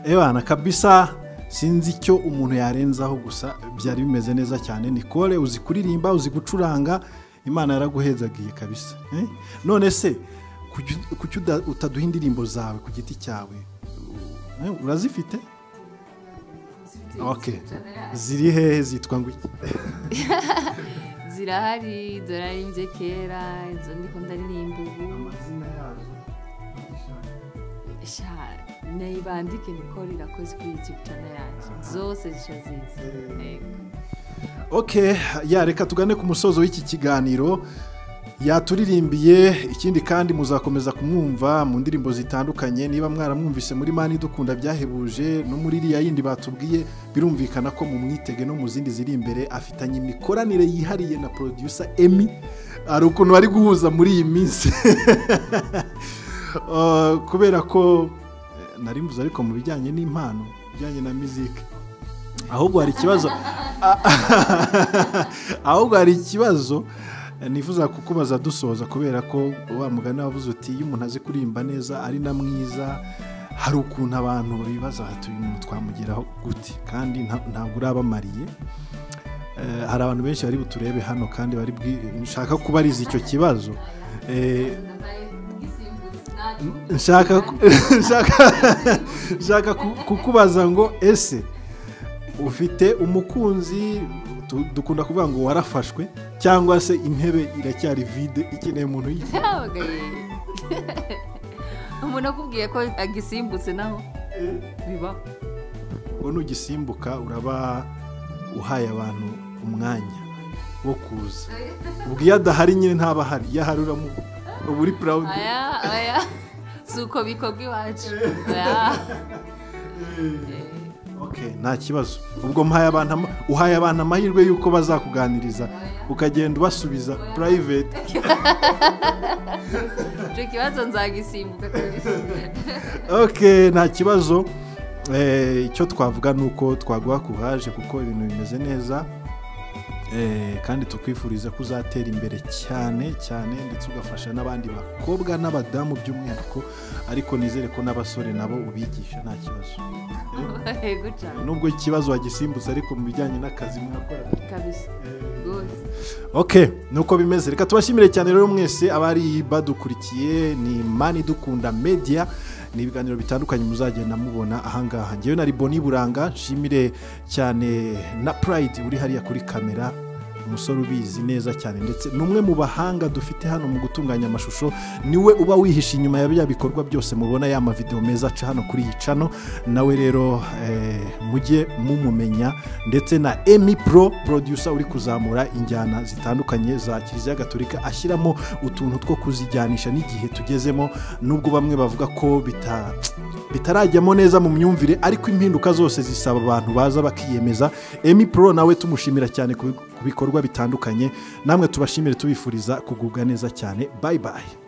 Ewana kabisa sinzi icyo umuntu yarenzaho, gusa byari bimeze neza cyane. Nicole, uzi kuririmba, uzi gucuranga, Imana yaraguhezagiye kabisa. None se kuki utaduha indirimbo zawe ku giti cyawe? Urazifite? Okay. Ziri hehe, zitwa ngo iki? Zirahari, dorarimbye kera, izo ndiko ndaririmba ubu. Amazina yazo? Nayibandike Nicole Irakoze kuri YouTube channel yanjye, zose zisha zizi. Okay, ya reka tugane ku musozo w'iki kiganiro. Yaturirimbiye, ikindi kandi muzakomeza kumwumva mu ndirimbo zitandukanye. Niba mwaramwumvise muri Mani Dukunda byahebuje, no muri iriya yindi batubwiye, birumvikana ko mumwitege no mu zindi ziri imbere. Afitanye imikoranire yihariye na producer Emmy, hari ukuntu bari guhuza muri iyi minsi. Kubera ko nari mvuze ariko mu bijyanye n'impano, bijyanye na music, ahubwo hari ikibazo ahubwo hari ikibazo nifuza kukubaza dusoza, kubera ko wa mugani wavuze uti iyo umuntu azi kuririmba neza ari na mwiza, hari ukuntu abantu bibaza bati uyu muntu twamugeraho gute, kandi ntabwo urabamariye. Hari abantu benshi bari buturebe hano kandi bari nshaka kubariza icyo kibazo. Nshaka kukubaza ngo ese ufite umukunzi, dukunda kuvuga ngo warafashwe, cyangwa se intebe iracyari vide ikeneye umuntu yicaye? Umuntu akubwiye ko agisimbutse naho biba. Ubwo nugisimbuka uraba uhaye abantu umwanya wo kuza, ubwo iyo adahari nyine ntaba ahari, iyo ahari uba uri proud. Aya aya suko bikorwa iwacu. Okay, nta kibazo. Ubwo mpaye abantu, uhaye abantu amahirwe yuko bazakuganiriza ukagenda ubasubiza private. Icyo kibazo nzagisimbuka kabisa. Okay, nta kibazo. Icyo twavuga ni uko twaguha courage kuko ibintu bimeze neza, kandi tukwifuriza ko uzatera imbere cyane cyane, ndetse ugafasha n'abandi bakobwa n'abadamu by'umwihariko, ariko nizere ko n'abasore nabo ubigisha nta kibazo. Yego cyane. Nubwo ikibazo wagisimbutse, ariko mu bijyanye n'akazi mwakora kabisa rwose. Okay, nuko bimeze. Reka tubashimire cyane rero mwese abari badukurikiye. Ni Mani Dukunda Media, ni ibiganiro bitandukanye muzagenda mubona ahangaha. Ngewe na Riboni Buranga, nshimire cyane na Pride uri hariya kuri kamera, umusore ubizi neza cyane, ndetse ni umwe mu bahanga dufite hano mu gutunganya amashusho. Niwe uba wihishe inyuma ya bya bikorwa byose mubona, ya mavideo meza aca hano kuri iyi channel. Nawe rero mujye mumumenya, ndetse na Emi Pro producer uri kuzamura injyana zitandukanye za Kiliziya Gatolika, ashyiramo utuntu two kuzijyanisha n'igihe tugezemo, nubwo bamwe bavuga ko bitarajyamo neza mu myumvire, ariko impinduka zose zisaba abantu baza bakiyemeza. Emi Pro nawe tumushimira cyane ku bikorwa bitandukanye. Namwe tubashimire, tubifuriza kugubwa neza cyane. Bye bye.